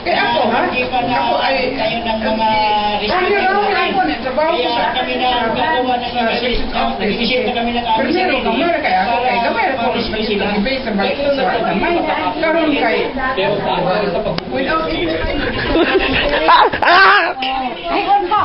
Kaya ako, ha? Ako ay Primero, kamera kay ako kay kamera ko ibay sa balik sa kamay. Karon kay without Ay, on ka.